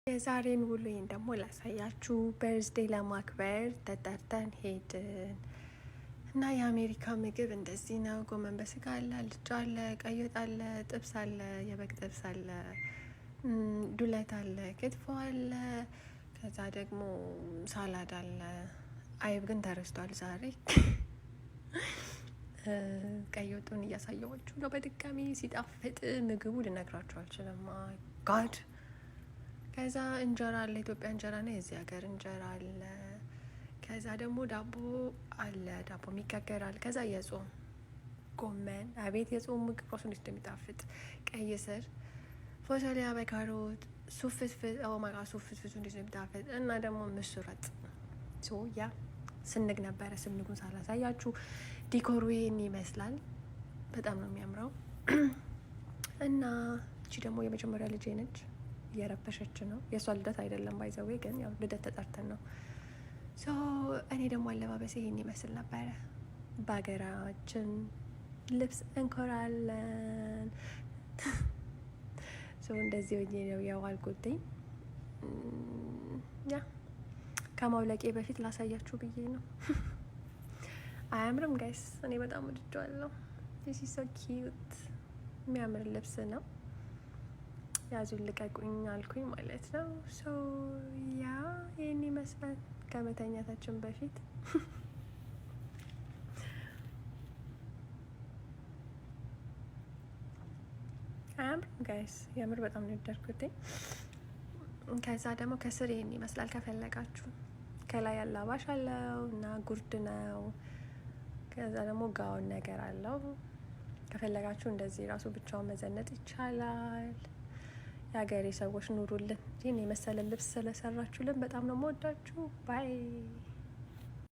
የዛሬን ውሎዬን ደግሞ ላሳያችሁ። Birthday ለማክበር ተጠርተን ሄድን እና የአሜሪካ ምግብ እንደዚህ ነው። ጎመን በስጋ አለ፣ አልጫ አለ፣ ቀይ ወጥ አለ፣ ጥብስ አለ፣ የበግ ጥብስ አለ፣ ዱለት አለ፣ ክትፎ አለ፣ ከዛ ደግሞ salad አለ። አይብ ግን ተረስቷል ዛሬ። ቀይ ወጡን እያሳየኋችሁ ነው በድጋሚ። ሲጣፍጥ ምግቡ ልነግራችሁ አልችልም። God። ከዛ እንጀራ አለ፣ ኢትዮጵያ እንጀራ ነው፣ የዚህ ሀገር እንጀራ አለ። ከዛ ደግሞ ዳቦ አለ፣ ዳቦ ይጋገራል። ከዛ የጾም ጎመን፣ አቤት የጾም ምግብ ራሱ እንዴት እንደሚጣፍጥ! ቀይ ስር፣ ፎሰሊያ በካሮት፣ ሱፍ ፍትፍት፣ oh my God፣ ሱፍ ፍትፍቱ እንዴት እንደሚጣፍጥ! እና ደግሞ ምስር ወጥ። So yeah፣ ስንግ ነበረ። ስንጉን ሳላሳያችሁ decor ኡ ይሄን ይመስላል። በጣም ነው የሚያምረው። እና እቺ ደግሞ የመጀመሪያ ልጄ ነች። እየረበሸች ነው። የእሷ ልደት አይደለም by the way፣ ግን ያው ልደት ተጠርተን ነው። So እኔ ደግሞ አለባበሴ ይሄን ይመስል ነበረ። በሀገራችን ልብስ እንኮራለን። So እንደዚህ ሆኜ ነው የዋልኩትኝ። Yeah፣ ከማውለቄ በፊት ላሳያችሁ ብዬ ነው። አያምርም guys? እኔ በጣም ወድጄዋለሁ። This is so cute። የሚያምር ልብስ ነው። ያዙን ልቀቁኝ አልኩኝ ማለት ነው። So yeah፣ ይህን ይመስላል ከመተኛታችን በፊት። አያምርም guys? የምር በጣም ነው የወደድኩት። ከዛ ደግሞ ከስር ይህን ይመስላል ከፈለጋችሁ። ከላይ አላባሽ አለው እና ጉርድ ነው። ከዛ ደግሞ ጋውን ነገር አለው። ከፈለጋችሁ እንደዚህ ራሱ ብቻውን መዘነጥ ይቻላል። የሀገሬ ሰዎች ኑሩልን። ይህን የመሰለ ልብስ ስለሰራችሁልን በጣም ነው የምወዳችሁ። Bye.